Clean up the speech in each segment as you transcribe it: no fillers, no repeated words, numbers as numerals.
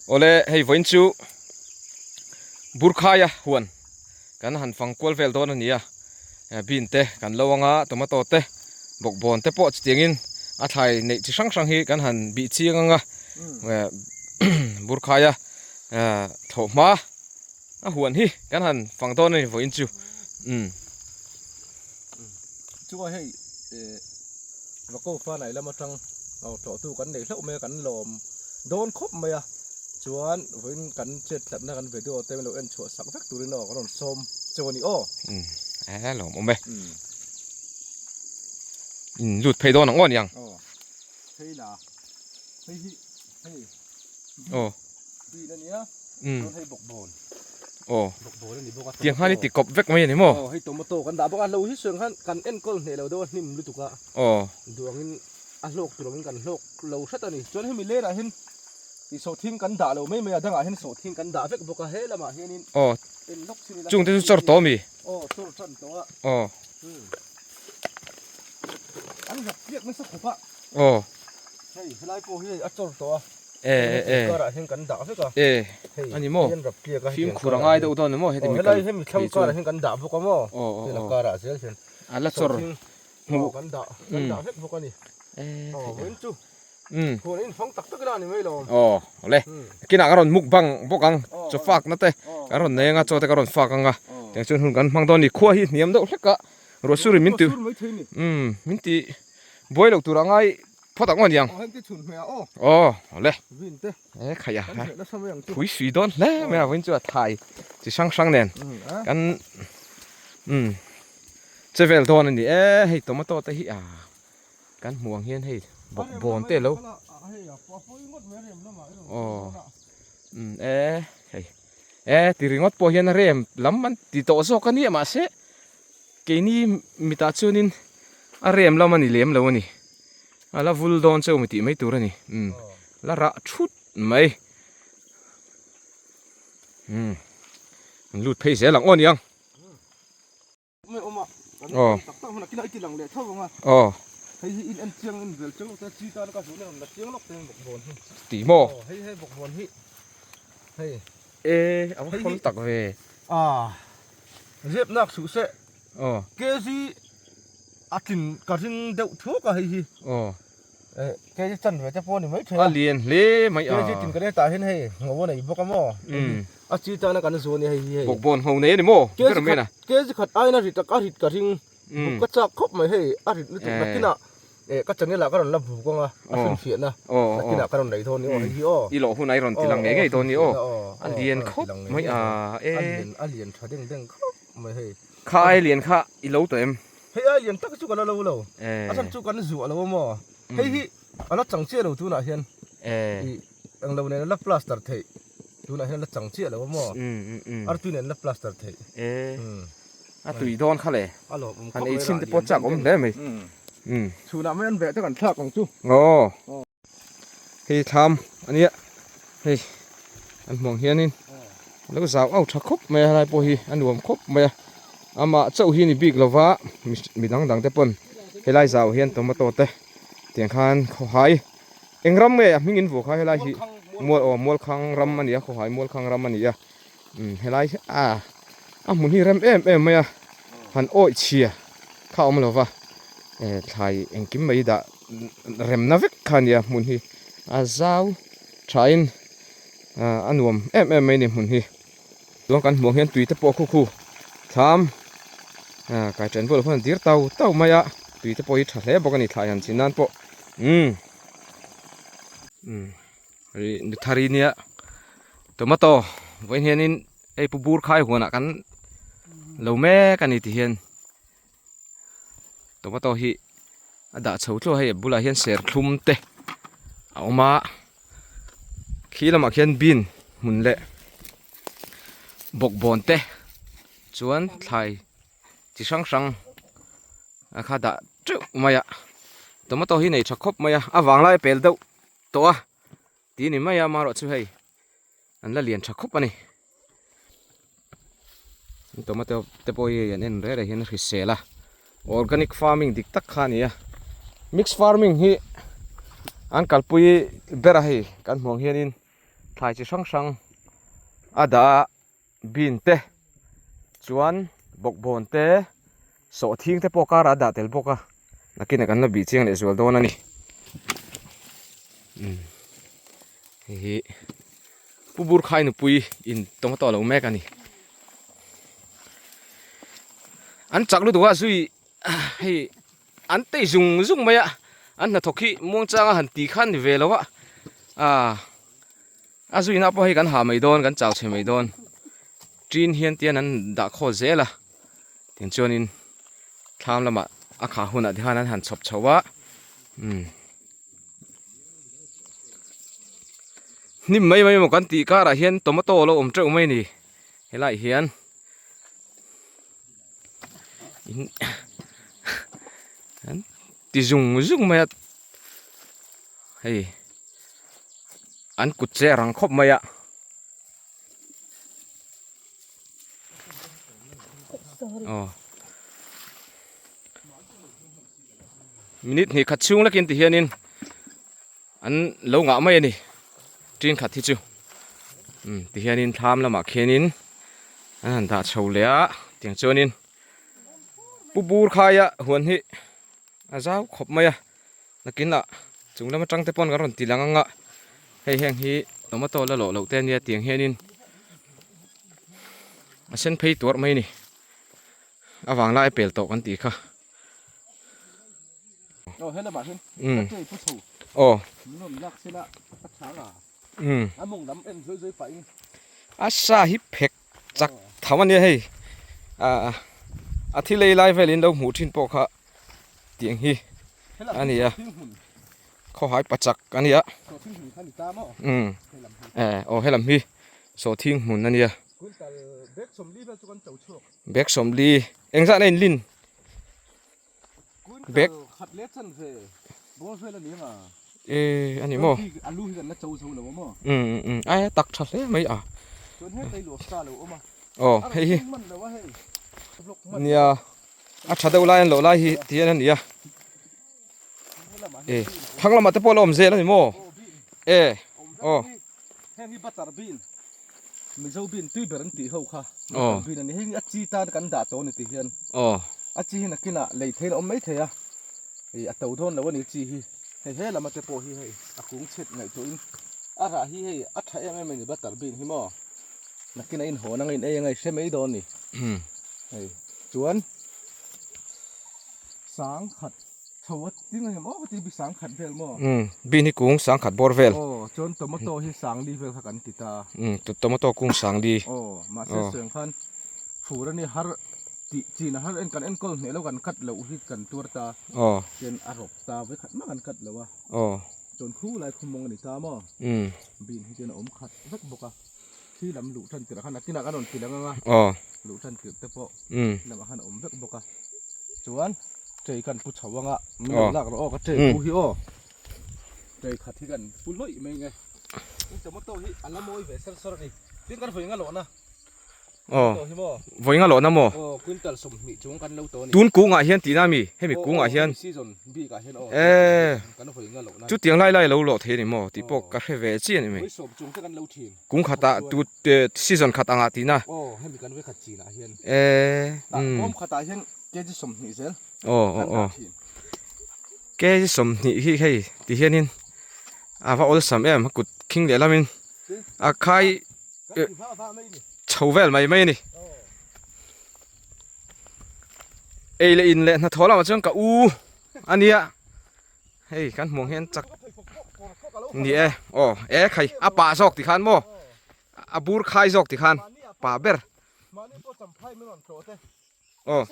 Awle hei vawiin chu Burkhaia huan kan han fang kual vel dawn a ni a, bean te kan lo anga tomato te bawkbawn te pawh chutiangin a thlai neih chi hrang hrang hi kan han bih chiang anga Burkhaia thlawhhma a huan hi kan han fang dawn a ni vawiin chu umm. Chuan hei Vako Fanai lam atang tlawhtu kan nei hlauh mai a, kan lawm dawn khawp mai a, chuan vawiin kan chet tlatna kan video te min lo en chhuah sak vek turin aw kan rawn sawm cheu a ni aw. Umm e lawm awm e. In lut phei dawn ang aw niang. Aw phei la hei hi hei aw bin a nia chuan hei bawkbawn. Aw Bawkbawn a ni bawk a tiang khan i ti kawp vek mai a ni maw? Aw hei tomato kan dah bawk a hlo hi suang khan kan enkawl hneh lo deuh a hnim lutuk a. Aw. Duh angin a hlawk tur angin kan hlawk lo hret a ni. Chuan hemi lerah hian ih sawhthing kan dah lo mai mai a dangah hian sawhthing kan dah vek bawk a he lamah hianin Aw en lawk chin ila chung te chu chawr tawh ami? Aw chawr tan tawh a. Aw. An hlap tliak nasa khawp a. Aw. Hei helai pawh hi hei a chawr tawh a. E e e. Karah hian kan dah vek a. E. Hei Ani maw? Hian rap tliak a. Fimkhur a ngai deuh dawn ni maw heti mi kal. Helai hemi thlang karah hian kan dah bawk a maw? Aw aw aw. Karah zel hian. A la chawr. Hmu kan dah kan dah vek bawk a ni. E. Aw vawiin chu. Umm. Huan in fang tak tak ila ni mai lo. Aw awle. Kinah ka rawn mukbang bawk ang. Chaw fak na te ka rawn nei anga chaw te ka rawn fak anga. Tiang chuan hun kan hmang dawn ni. Khua hi hniam deuh hlek a. Ruahsur in min ti umm min ti buai loh tur a ngai phawt ang aw niang. Aw awle e khaih a phui sui dawn hle mai a vawiin chu a thai chi hrang hrang nen kan umm che vel dawn a ni e hei tomato te hi a kan hmuh ang hian hei bawkbawn te alo aw umm e hei e ti ringawt pawh hian a rem lam an ti tawh zawk a nia mahse. Keini mitah chuanin a rem lam a ni lem lo a ni. A la vul dawn cheu mi tih mai tur a ni. Umm la rah thut mai. Umm an lut phei zel ang aw niang. Aw. Aw. Tih maw? E a va hawl tak ve. Zep nak suh se. Aw. KG a tlin ka ring deuh thuak a hei hi. Aw. Eh KG chan ve te pawh a ni mai thei a. A lian hle mai a. KG tlin ka ring tah hian hei ngho a nei bawk a maw. Umm. A chi tana kan zuan hi hei hi hei. Bawkbawn ngho nei a ni maw? Ber mai na. KG khat aiin a rit a rit ka ring. Buk ka chak khawp mai hei a rit lutuk nakinah eh ka channel ah ka rawn la buk anga a hrinfiahna nakinah ka rawn nei dawn ni aw hei hi aw. I lawh hun ai rawn ti lang ngei ngei dawn ni aw. A lian khawp mai a e. A lian tha deng deng khawp mai hei. Kha ai lian kha i lo tawh em? Hei ai lian tak chu ka la lo lo. A chhan chu kan zuah lo a maw. Hei hi a la chang chiah lo tunah hian. I englo nen a la plaster theih. Tunah hian a la chang chiah lo a maw. Artui nen a la plaster theih. A tui dawn kha le. Han ei chhin te pawh chak awm hle mai. Umm. Chhunah mai an veh te kan thlak ang chu. Aw. Hei thlam a nia. Hei an hmuang hianin a lo zau au tha khawp mai a helai pawh hi a nuam khawp mai a. Amah chauh hi ni bik lova mi dang dang te pawn helai zau hian tomato te tiang khan khawhai eng ram nge a hming in vuah kha helai hi mual aw mualkhang ram a ni a khawhai mualkhang ram a ni a. Umm helai hi a a hmun hi rem em em mai a han awih chhia kha a awm lo va eh thlai engkim mai dah remna vek kha a nia hmun hi a zau thain ah a nuam em em mai a ni hmun hi chuan kan hmuh ang hian tui te pawh khu khu thlam ah kaiṭen bulah khuan a dir tau tau mai a tui te pawh hi tha hle bawk a ni thlai han chin nan pawh umm umm. Ih ni thar i nia tomato vawiin hianin hei pu bur khai huanah kan lo mek a ni ti hian tomato hi a dah chho tluah hei a bulah hian serthlum te a awm a khi lamah khian bean hmun leh bawkbawn te chuan thlai chi hrang hrang a kha dah teuh mai a tomato hi nei tha khawp mai a a vanglai a pel deuh. tawh a tih ni mai a amaherawh chu hei an la lian tha khawp a ni tomato te pawh hi an en reh reh hian a hrisel a organic farming dik tak kha a ni a mix farming hi an kalpui ber a hei kan hmuh ang hianin. Thlai chi hrang hrang a dah a bean te chuan bawkbawn te sawhthing te pawh karah a dah tel bawk a nakinah kan la bih chiang leh zual dawn a ni umm hei hi Pu Burkhai nupui in tomato a lo mek a ni an chak lutuk a zui hei an tei zung zung mai a an hnathawk hi muangchanga han ti khan ni ve lo a ah. A zuina pawh hei kan ha mai dawn kan chau chhe mai dawn tin hian tian an dah khawl zel a tin chuanin thlam lamah a khah hunah te khan an han chhawp chho a umm hnim mai mai emaw kan tih karah hian tomato a lo awm teuh mai a ni helaiah hian in an ti zung zung mai a hei. An kut che a rang khawp mai a. Aw. Minute hnih khat chhung lekin ti hianin an lo ngah mai a ni. Tin khat hi chu. Um ti hianin thlam lamah khianin an han dah chho leh a tiang chuanin Pu Bur khaia huan hi a zau khawp mai a. Nakinah chung lam atang te pawn kan rawn ti lang anga hei heng hi tomato la lawh loh te ania tiang hianin a sen phei tuarh mai a ni a vang lai a pel tawh kan tih kha umm aw umm a sa hi phek chak tham ania hei ah a thil ei lai velin lo hmuh thin pawh kha tiang hi a ni a khawhai pa chak a nia umm eh aw helam hi sawhthing hmun a nia bag sawmli engzah na inlin bag eh a ni maw umm umm ai a tak tha hle mai a aw hei hi nia a tha deuh lai an loh lai hi ti hian a ni a eh thlang lamah te pawh a la awm zel a ni maw eh aw heng hi butter bean mizo bean tui ber an tih ho kha butter bean a ni hei hi a chi tan kan dah tawh a ni ti hian aw a chi hi nakinah lei theiin a awm mai thei a ih a to dawn lo a ni chi hi hei he lama te pawh hi hei a kung chhet ngaihtuahin a rah hi hei a tha em em a ni butter bean hi maw nakinah inhawn anga in ei anga i hre mai dawn a ni hei. Chuan sangkhat chho a ting a hem aw ti bi sangkhat vel maw? Umm bean hi kung sangkhat bawr vel. Aw chuan tomato hi sangli vel kha kan ti ta. Umm tomato kung sangli. Aw mahse seng khan fur a ni har tih chin a har en kan enkawl hneh lo kan cut loh hi kan tuar ta. Aw. Chuan a rawp ta vekhat mah kan cut lo a. Aw. Chuan khu lai khu mawng a ni ta maw? Umm. Bean hi chuan a awm khat vek bawk a. Khi lam luh tan tirh ah khan nakinah kan rawn ti lang anga luh tan tirh te pawh lamah khan a awm vek bawk a chuan tray kan pu chho anga min lo lak rawh aw ka tray pu hi aw tray khat hi kan pu lawih mai nge tomato hi a la mawi ve ser sawr a ni tin kan vawi nga lawhna Aw, vawi nga lawhna maw? Aw, quintal 20 chung kan lo tawh a ni. Tun kungah hian tihna mi? Hemi kungah hian. Aw, hemi season bikah hian aw. Eee, kan vawi nga lawhna. Chutiang lai lai lo lawh thei a ni maw? Tih pawh ka hre ve chiah a ni mai. Vawi sawm chung te kan lo thin. Kung khatah tu season khat angah tihna. Aw, hemi kan vawi khat chinah hian. Eee, umm. Bawm khatah hian kg 20 zel. Aw, aw, aw. Kg 20 hi hei ti hianin a va awlsam em, a kut khing lehlamin a khai. Chho vel mai mai a ni. Ei leh in leh hnathawh lamah chuan ka u a nia. Hei kan hmuh ang hian chak ni e. Aw e khai a pah zawk ti khan maw a bur khai zawk ti khan pa ber. Aw.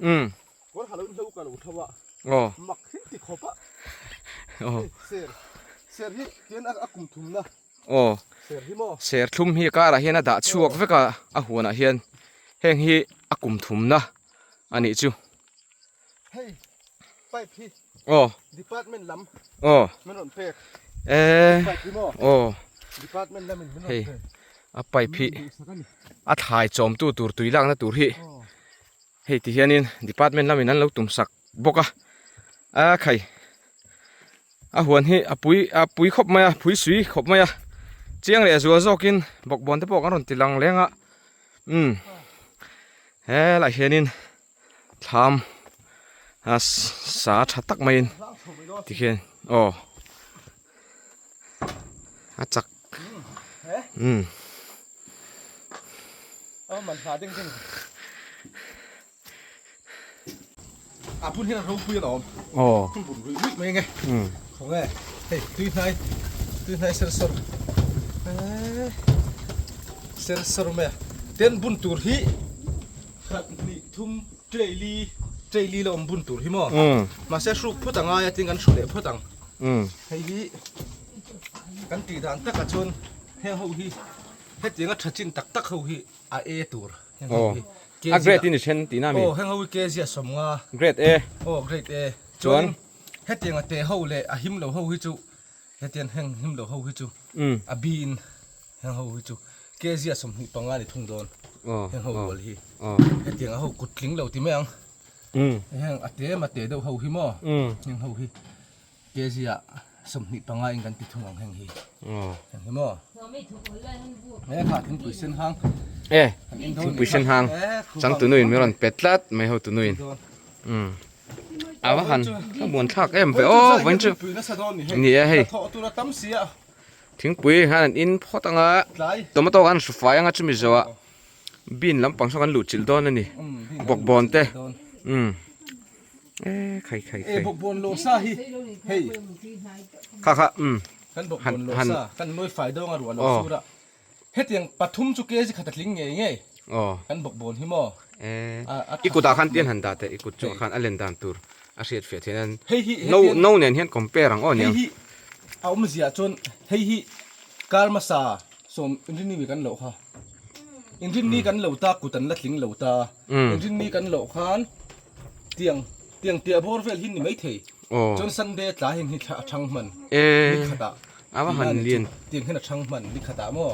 Umm. Aw. Aw. Aw, serthlum hi karah hian a dah chhuak vek a, a huanah hian heng hi a kum thumna a nih chu. Hei pipe hi Aw. Department lam Aw. min rawn pek. Eee. Pipe hi maw? Aw. Department lam in min rawn Hei pek. a pipe hi a thlai chawmtu tur tui lakna tur hi hei ti hianin department lamin an lo tum sak bawk a a khai a huan hi a pui a pui khawp mai a phui sui khawp mai a. Chiang leh zual zawkin bawkbawn te pawh kan rawn ti lang leng a umm helaiah hianin thlam a sa tha tak maiin tikhian aw a chak umm. A bun hian a ropui alawm. Aw. Bun ruih ruih mai nge. Um. Khaw nge. Hei tui hnai tui hnai ser sawr. Eh. Ser sawr mai a. Ten bun tur hi khat hnih thum tlei li tlei li la awm bun tur hi maw. Um. Mahse hruk phawt a ngai a tin kan hru leh phawt ang. Um. Hei hi kan tih dan takah chuan heng ho hi hetianga tha chin tak tak ho hi a e tur. Aw a grade in i then tihna mi? Aw heng ho hi kg a 50. Grade A. Aw grade A. Chuan hetiang a te ho leh a him lo ho hi chu hetiang heng him lo ho hi chu a B in heng ho hi chu kg a 25 ni thung dawn. Heng ho rual hi. Hetiang a ho kut tling lo ti mai ang. Heng a te ma te deuh ho hi maw? Heng ho hi kg a 25 in kan ti thung ang heng hi. Heng hi maw? He kha thingpui sen hang. E thingpui sen hang. Changtu nuin min rawn pe tlat mai ho tu nuin. Um. A va han a muan thlak em ve aw vawiin chu. Ni e hei. Thingpui khan an in phawt anga tomato khan an hru fai anga chumi zawhah bean lampang saw kan luh chilh dawn a ni. Bawkbawn te. Um. E khai khai khai. E bawkbawn lawh sa hi hei. Kha kha um. Kan bawkbawn lawh sa kan nuai fai dawng a ruah lo sur a. Hetiang pathum chu kg khat a tling ngei ngei. Aw. Kan bawkbawn hi maw. E i kutah khan tian han dah teh i kut chungah khan a len dan tur a hriat fiah theih nan Hei hi no no nen hian compare ang aw niang. Hei hi a awmzia chuan hei hi kar hmasa sawm inrinni mi kan loh kha. Inrinni kan lo ta kut an la tling lo ta. Inrinni kan loh khan tiang tiang piah bawr vel hi ni mai thei. Chuan Sunday tlai hian hi a thang hman ni khatah. A va han lian. Tiang hian a thang hman ni khatah maw.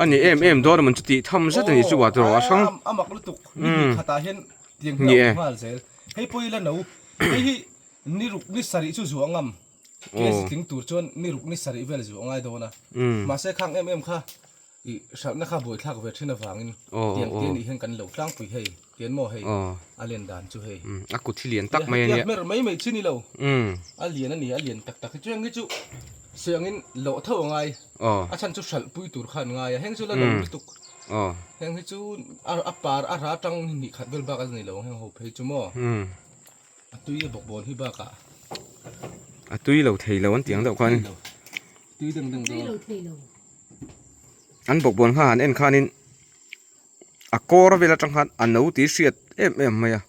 A ni em em dawn a man chu tih tham zet a ni chu a tawrh a hrang. A mak lutuk ni khatah hian tiang hian a awm nghal zel. Hei pawh hi la no. Hei hi ni ruk ni sarih chu zuah ngam. Case tling tur chuan ni ruk ni sarih vel zuah ngai dawn a. Mahse khang em em kha I hralhna kha buaithlak ve thin avangin tiang te nih hian kan lo tlangpui hei tian maw hei a len dan chu hei. A kut hi lian tak mai a nia. Hmer mai mai chi ni lo. A lian a ni a lian tak tak hi chu heng hi chu siangin lawh tho a ngai. A chhan chu hralhpui tur kha an ngai a heng chu la lo lutuk. Heng hi chu a par a ra tang hnih khat vel bak a ni lo heng ho phei chu maw. A tui a bawkbawn hi bakah. A tui lo thei lo an tiang deuh khan. Tui deng deng dawn. An bawkbawn kha han en khanin a kawr vel atang khan a no tih hriat em em mai a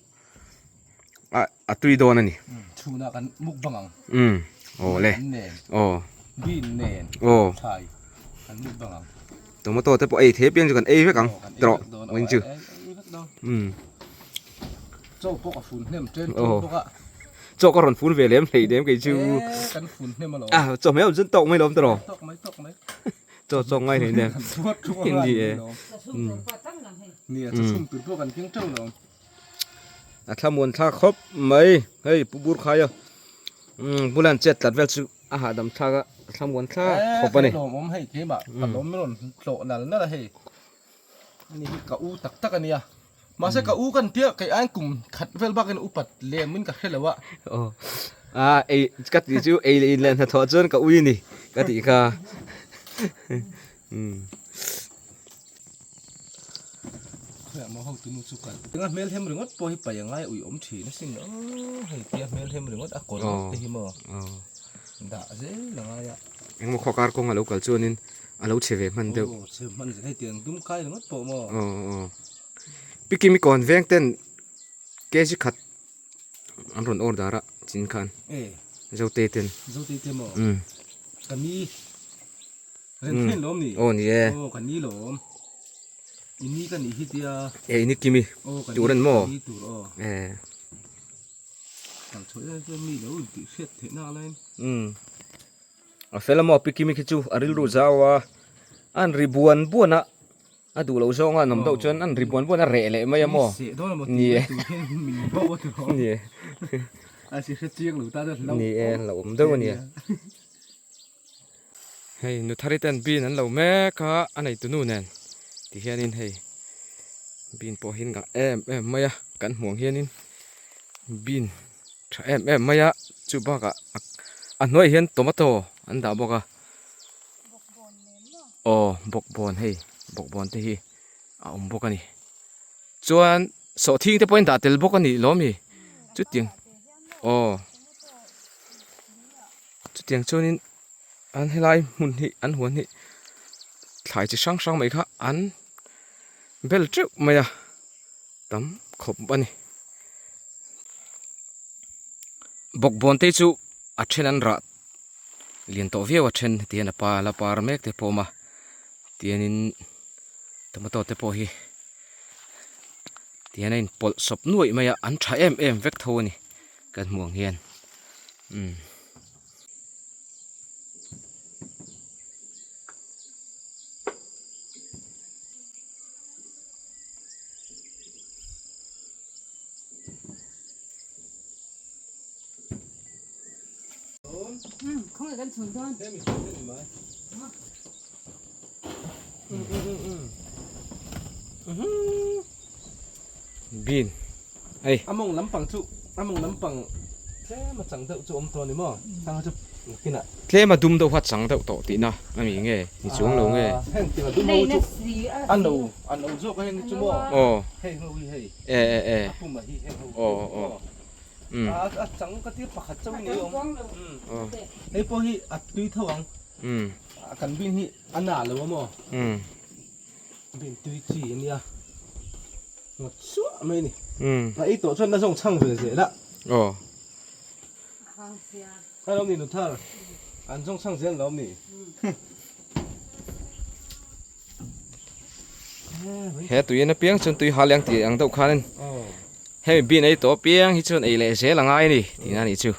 a a tui dawn a ni. Chhunah kan mukbang ang. Umm aw le aw bean nen aw thlai kan mukbang ang. Tomato te pawh ei thei apiang chu kan ei vek ang tawh awin chu umm. Chaw pawh ka fun hnem ṭen ṭun bawk a. Chaw ka rawn fun ve lem hlei lem kei chu. Eee kan fun hnem alawm. Ah chaw hmel chuan tawk mai lawm tawh. Tawk mai tawk mai. Chaw chawk ngai hlei lem. Kan chhuat thu a ngai Ni e. lawm. Ni a chaw chhum tur pawh kan keng ṭeuh lawm. A thlamuan thlak khawp mai hei Pu Burkhaia umm bulan chet tlat vel chu a hahdam thlak a a thlamuan thlak khawp a ni. Eee lawmawm hei keimah ka lawm rawn tlawh nal nal a hei. Ani hi ka u tak tak a nia. Mahse ka u kan tia kei aiin kum khat vel bakin upat lem in ka hre lo a. Aw a ei ka tih chu ei leh in leh hnathawh chuan ka ui a ni ka tih kha. Umm. Khawiah maw ho tunu chu kal. Tinga hmel hem ringawt pawh hi pai a ngai ui awm thin asin aw hei tia hmel hem ringawt a kawr ringawt te hi maw dah zel a ngai a. Engmaw khawkar kawng a lo kal chuanin a lo chhe ve hman deuh. Aw chhe hman zel hei tiang dum kai ringawt pawh maw. Aw aw. Pi Kimi kawn veng ten kg khat an rawn order a chin khan. E. Zote ten. Zote te maw. Umm. Ka ni. Ren thin lawm ni. Aw ni e. Aw ka ni lawm. I ni ka nih hi tia. E i ni Kimi. Aw ka ni. Tur an maw. Ni tur aw. E. Kal chhuah hian chuan mi lo intih hriat theih nak laiin. Umm. A fel a maw pi Kimi khi chu a rilru zau a, an ri buan buan a, a duh loh zawng a an awm deuh chuan an ri buan buan a reh leh mai a maw. Ni e. Ni e. Ni e, hlauhawm deuh a nia. Hei nuthari ten bean an lo mek a a neitu nu nen ti hianin hei bean pawh hi ngah em em mai a kan hmuh ang hianin bean tha em em mai a chu bakah a hnuaiah hian tomato an dah bawk a aw bawkbawn hei bawkbawn te hi a awm bawk a ni chuan sawhthing te pawhin dah tel bawk a nih lawm hi chutiang aw chutiang chuanin an helai hmun hi an huan hi thlai chi hrang hrang mai kha an bel teuh mai a tam khawp a ni bawkbawn te chu a then an rah lian tawh viau a then heti hian a pa la par mek te pawh a awm a tianin tomato te pawh hi tihian a inpawlh sawp nuaih mai a an tha em em vek tho a ni kan hmuh ang hian umm. Bean hei. A mawng lampang chu a mawng lampang tlem a chang deuh chu awm tawh a ni maw? Thang chu nakinah. Tlem a dum deuh kha chang deuh tawh tihna a mi nge ni chuang lo nge? Heng tiang a dum ho chu a no a no zawk a heng hi chu maw? Aw. Hei ho hi hei. E e e. A pum ah hi heng ho. Aw aw. Umm. A chang ka tir pakhat chauh in ei awm. Aw. Hei pawh hi a tui tho ang. Umm. Kan bin hi a na lo a maw? Umm. Bin tui chi a nia. Ngawt suah mai a ni. Umm. A ei tawh chuan na zawng chhang ve zel a. Aw. Kha lo ni Nuthar. An zawng chhang zel lo ni. He tui en apiang chuan tui hal ang tih ang deuh khanin hemi bin ei tawh apiang hi chuan ei leh zel a ngai a ni tihna a nih chu.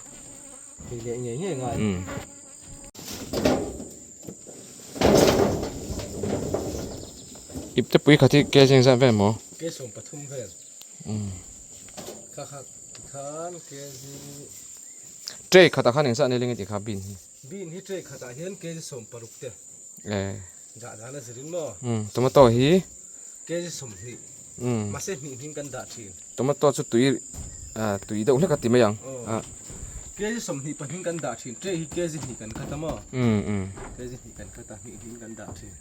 Ei leh ngei ngei ngai. Ipte pui khat hi kg engzat vel maw? Kg 13 vel. Kha kha khan kg Tray khatah khan engzat nei leng i tih kha bin hi? Bin hi tray khatah hian kg 16 te. Eh. Dah dan a zirin maw? Umm tomato hi? Kg 20. Mahse hnih hming kan dah thin. Tomato chu tui ah tui deuh hlek a ti mai ang. Aw. Kg 22 kan dah thin. Tray hi kg hnih kan khat a maw? Umm umm. Kg hnih kan khat a hnih hming kan dah thin.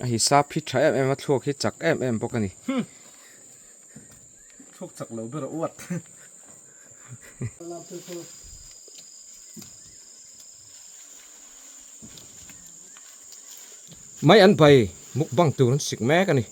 A hi sap hi tha em em a thluak hi chak em em bawk a ni. Thluak chak lo ber a uat. Mai an bai mukbang tur an sik mek a ni.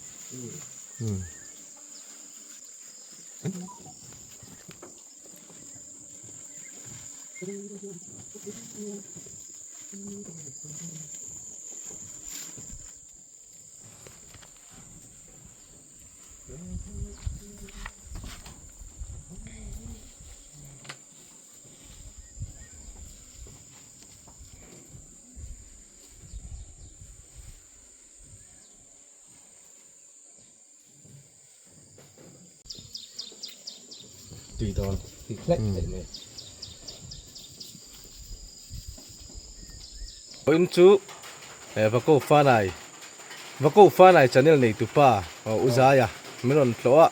Tui dawn tui hlek hlek mai. Vawiin chu Vako Fanai Vako Fanai channel neitu pa U Zaia min rawn tlawh a,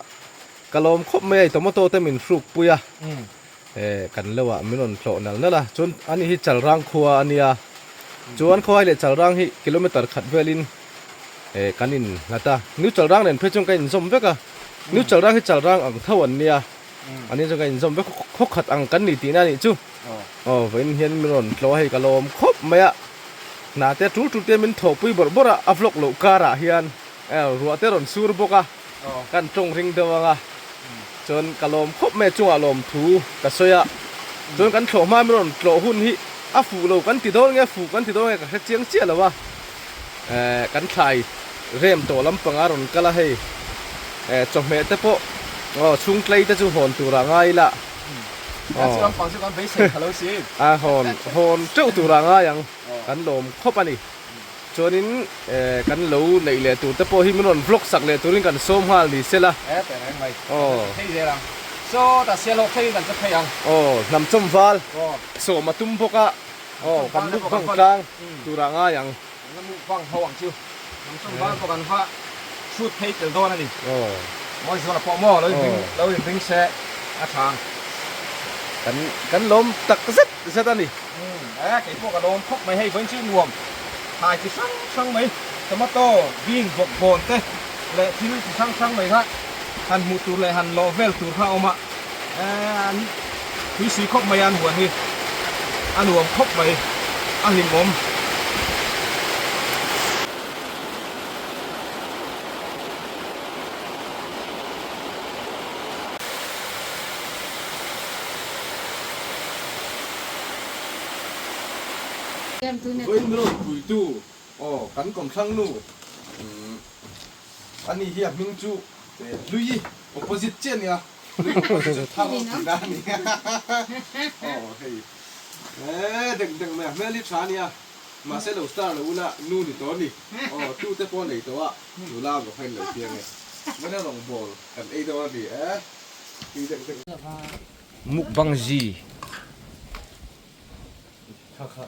ka lawm khawp mai a, tomato te min hruk pui a, kan lo ah min rawn tlawh nal nal a, chuan ani hi Chalrang khua a nia, chuan khawhai leh Chalrang hi kilometer khat velin kan in nghat a, New Chalrang nen phei chuan ka inzawm vek a, New Chalrang hi Chalrang ang tho an nia, ani chuan ka inzawm vek khaw khat ang kan ni tihna a nih chu, aw vawiin hian min rawn tlawh a hei ka lawm khawp mai a, hna te tul tul te min thawhpui bawrh bawrh a, a vlog loh karah hian ruah te rawn sur bawk a, kan tawng ring deuh ang a, chuan ka lawm khawp mai a chungah lawmthu ka sawi a, chuan kan thlawh hma min rawn tlawh hun hi a fuh lo kan ti dawn nge fuh kan ti dawn nge ka hre chiang chiah lo a. Eh kan thlai rem tawh lampang a rawn kal a hei eh chawhmeh te pawh aw chhung tlei te chu hawn tur ah ngai ila aw lampang chu kan beisei kha lo si a hawn hawn teuh tur ah ngai ang kan lawm khawp a ni chuanin eh kan lo neih leh tur te pawh hi min rawn vlog sak leh turin kan sawm nghal ni sela eh teh reng mai aw thei zel ang saw ta sialhawk thlengin kan che phei ang aw hnam chawm val sawm a tum bawk a. Aw kan mukbang tlang turah ngai ang. Kan la mukbang ho ang chu. Hnamchawm val pawh kan va shoot phei tel dawn a ni. Mawizuala pawh maw lo inring lo inring se a tha ang. Kan kan lawm tak zet zet a ni. E kei pawh ka lawm khawp mai hei vawiin chu nuam thlai chi hrang hrang mai tomato bean bawk bawn te leh thil chi hrang hrang mai kha han hmuh tur leh han lawh vel tur kha a awm a. An tuisui khawp mai a an huan hi a nuam khawp mai a hlimawm. Vawiin min rawn puitu aw kan kawmthlang nu a ni hi a hming chu Hlui opposite chiah a nia. Aw hei deng deng mai a hmel hi tha ania mahse lo star lo ula nu ni tawh ani aw tu te pawh nei tawh a nula vawk kha in lo piang e vena rawng bawl kan ei dawn ani e tui deng deng. Mukbang zi. Kha kha.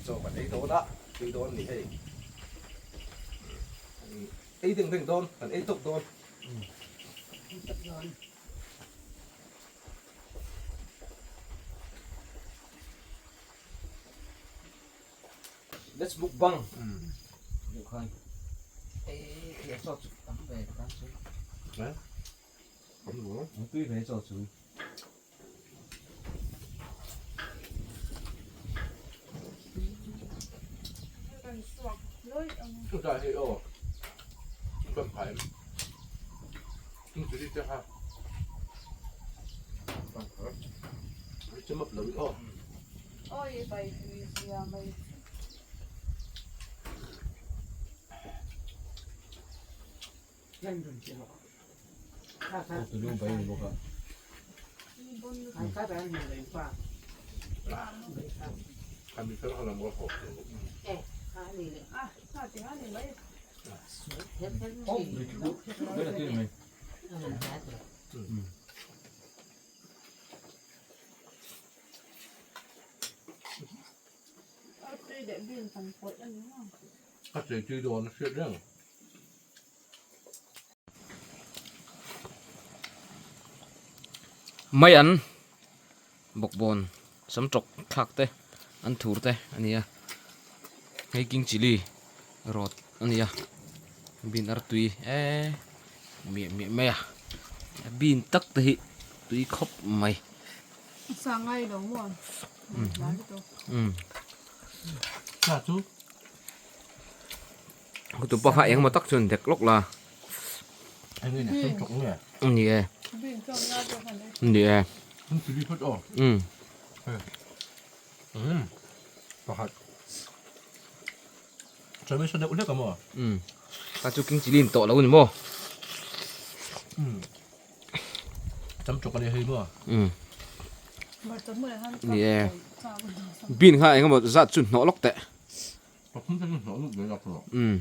Chaw kan ei dawn a, tui dawn a ni hei. Ei deng deng dawn, kan ei tawp dawn. Let's mukbang. Duh khan. Ei thil chaw chu tam ve ka tan chu. Ang tui ve chaw chu. Chutah hei aw kan phai em chili te kha chimap lo in aw. A chei tui dawn a hriat reng. Mai an bawkbawn sam tawk thlak te an thur te a ni a hei king chilli rawt a ni a bean artui eee miah miah mai a bean tak te hi tui khawp mai. Hotupa kha engemaw tak chuan dek lawk la. Ni e. Ni e. Um. Um. Ta chu king chilli in tawh lo ni maw? Um. Ni e. Bean kha engemaw zat chu hnawh lawk teh. Umm.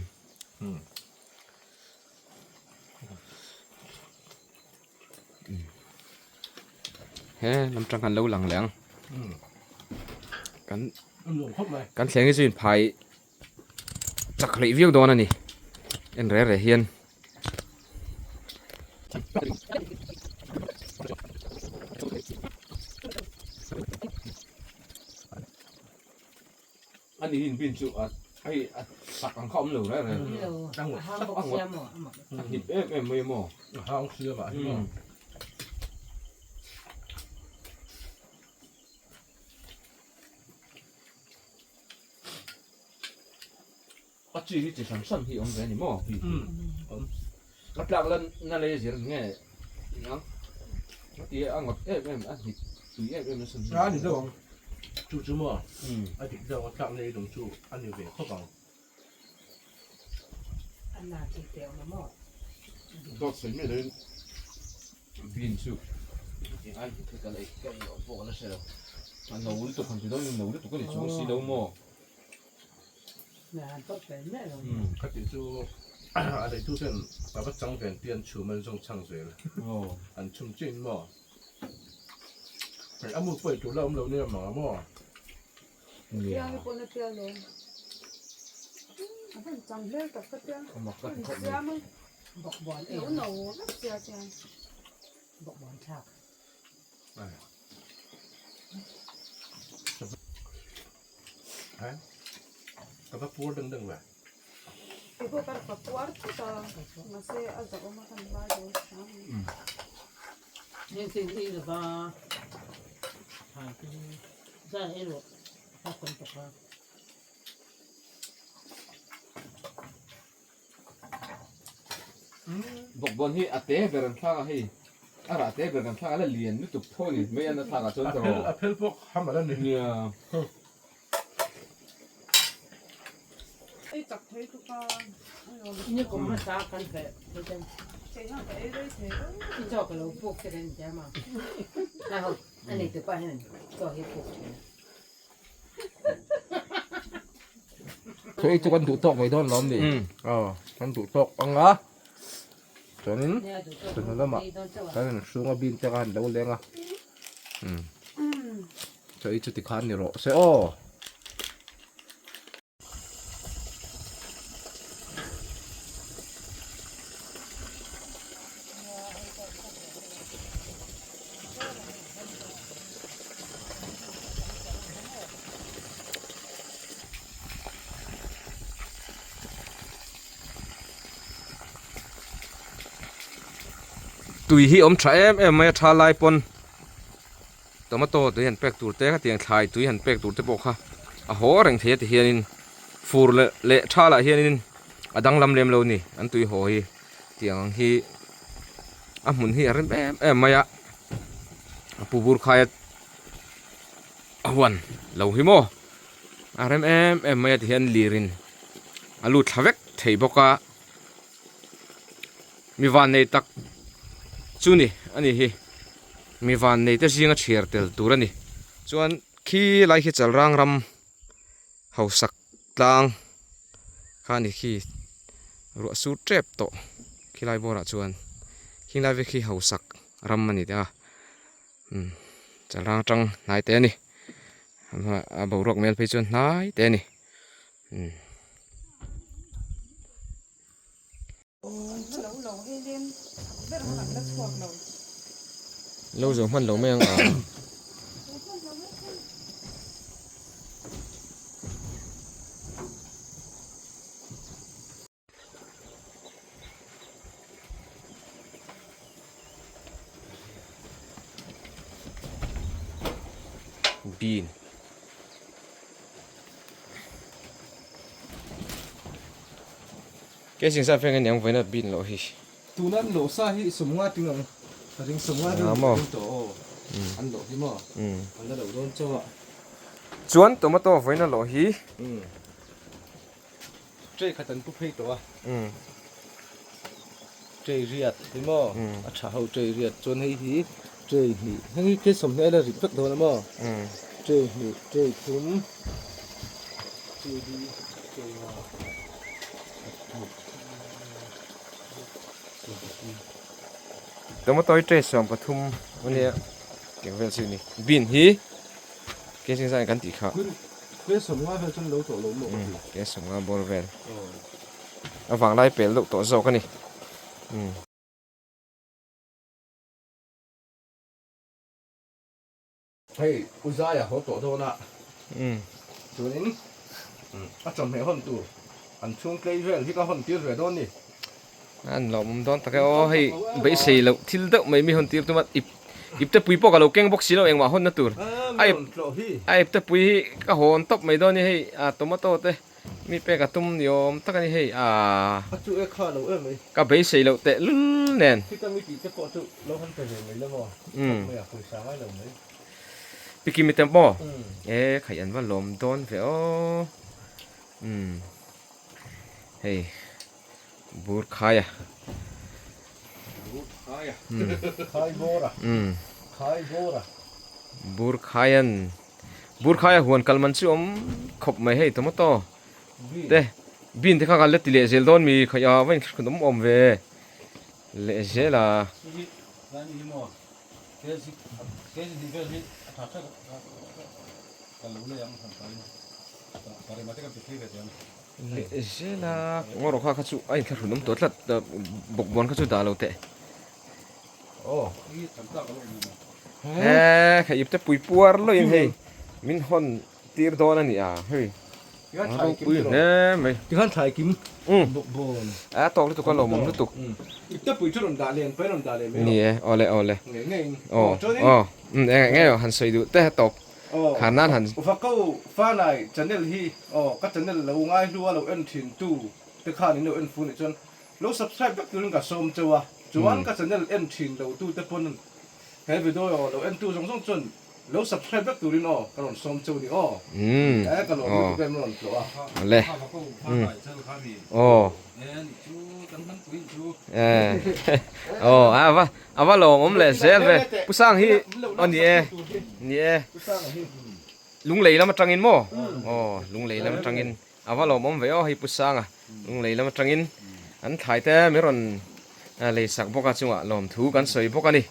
He lam tang khan lo lang leh ang. Kan kan thleng hi chu inphai chak hleih viau dawn a ni. En reh reh hian. A ni in bin chu a hei a sak ang kha awm lo reng reng. A ngawt a ngawt a hnip em em mai maw. A hang siam ah hi maw. A chi hi chi hran hran hi awm ve a ni maw? Awm. A tlak lan na lei zir nge ang a ti a ngawt em em a hnip tui em em nasa A ni deuh ang. Chu chu maw? A dik deuh a tlak lei lawng chu a ni ve khawp ang. Dawt sawi mai loin bean chu eng ai hi ka la ei ka ei loh pawh ka la hre lo. A no lutuk han ti dawn in no lutuk a ni chuang si lo maw? Kha tih chu A leitu ten a va chang ven tih an chhum an zawng chhang zel. An chhum chiah in maw? Hei a mu pawh ei tur la awm lo nia mang a maw? Tiang pawh na tia lo. A van chang hmel tak ka tia. An siam a. Lo no vek sia chian. Ka va puar deuh deuh ve. Keipawh ka rawn puar thut a, mahse a zahawm a kan vai dawn hram a ni. Bawkbawn hi a te ber an thlak a hei a rah te ber kan thlak a la lian lutuk tho a ni mai an a thlak ah chuan tawh a phel pawh ham ala ni nia Ei chak thei tuk a Hei chu kan duh tawk mai dawn lawm ni. Aw kan duh tawk ang a. Chuanin chawhnu lamah kan in hrung a bin te kha an lo leng a. Chaw ei chu tikhan ni rawh se aw. Tui hi awm tha em em mai a tha lai pawn tomato tui han pek tur te khatiang thlai tui han pek tur te pawh kha a haw reng thei a ti hianin fur leh leh tha lah hianin a danglam lem lo a ni an tui haw hi tiang ang hi a hmun hi a rem em em mai a a pu bur khaia a huan lo hi maw a rem em em mai a ti hian lir in a lut thla vek thei bawk a mi van nei tak chu ni a ni hi mi van nei te zinga chhiar tel tur a ni chuan khi lai khi chalrang ram hausak tlang kha a ni khi ruah sur tep tawh khilai bawrah chuan khilai vek hi hausak ram a ni a umm chalrang atang hnai te a ni a boruak hmel phei chuan hnai te a ni umm. Lo zo hman lo mai ang a. Bean. Ke sing sa feng aniang vawiin a bin loh hi. Tuna an lawh sa hi sawmnga ting ang ka ring sawmnga deuh ka ring tawh aw an lawh hi maw an la lo dawn chauh a. Chuan tomato vawiin a lawh hi. Tray khat an pu phei tawh a. Tray riat hi maw a tha ho tray riat chuan hei hi tray hnih heng hi ke sawmhnih a la rit vek dawn a maw tray hnih tray thum tray hi tray nga. Tomato hi tray 13 a nia tiang vel chu ni bean hi ke ching zan kan tih kha ke 15 vel chuan lo tawh lo maw ka ti ke 15 bawr vel a vanglai pel deuh tawh zawk a ni. Hei U Zaia haw tawh dawn a, chuanin a chawhmeh hawn tur an chhung tlei vel hi ka hawn tir ve dawn ni. An lawmawm dawn tak e aw, hei beisei loh thil deuh mai mi hawn tir tum a, ip ipte pui pawh ka lo keng bawk si lo engmah hawnna tur. A ip a ipte pui hi ka hawn tawp mai dawn ni hei a tomato te. Mi pek a tum ni awm tak a ni hei aaa. A chu e kha lo em mai. Ka beisei loh teh lul nen. Khita mi tih te pawh chu lo han pe ve mai lo maw? Tawk mai a, pawisa ngai lo mai. Pi Kimi te maw? E khaih an va lawm dawn ve aw. Umm hei bur khai a. Bur khai a. Khai bawr a. Khai bawr a. Bur khai an. Burkhaia huan kal man chu awm khawp mai hei tomato te Bin te kha kan la ti leh zel dawn mi khaih a va inthlahrun awm awm ve leh zel a. Leh zel a ngaw kha kha chu a inthlahrun awm tawh tlat bawkbawn kha chu dah lo teh. He kha ip te pui puar lawin hei min hawn tir dawn a ni a hei ropui hle mai. Tikhan thlai kim bawk bawn. A tawk lutuk a lawmawm lutuk. Ip te pui chu rawn dah len pahin rawn dah leh mai Ni e awle awle. Ngei ngei in. Aw aw eng nge han sawi duh te tawp khan nan han. Vako Fanai channel hi aw ka channel lo ngai hlua lo en thin tu te khan in lo en fu nih chuan Lo subscribe vek turin ka sawm cheu a, chuan ka channel en thin lo tu te pawn he video lo en tu zawng zawng chuan lo subscribe vek turin aw ka rawn sawm cheu ni aw. He ka lawm lutuk em rawn tlawh a. Le. Aw. Aw a va a va lawm awm leh zel ve. Pu Sang hi aw ni e ni e. Lunglei lam atangin maw? Aw lunglei lam atangin. A va lawmawm ve aw hei Pu Sanga lunglei lam atangin an thlai te min rawn lei sak bawk a chungah lawmthu kan sawi bawk a ni.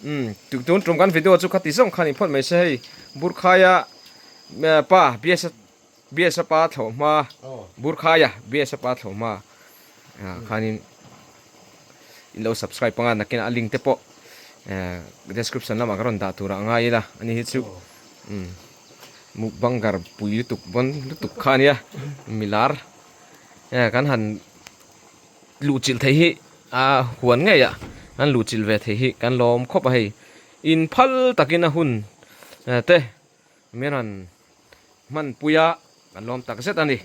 Umm tun tum kan video chu khati zawng khan inphawt mai se hei Burkhaia pa Biasa Biasa pa thlawh hma Burkhaia Biasa pa thlawh hma khanin in lo subscribe panga nakinah a link te pawh description lamah ka rawn dah turah a ngai ila ani hi chu umm. Mukbanger pui lutuk bawn lutuk kha a nia milar kan han luhchilh theih hi a huan ngei ah an luhchilh ve theih hi kan lawm khawp a hei in phal takin a hun te min rawn hmanpui a kan lawm tak zet a ni.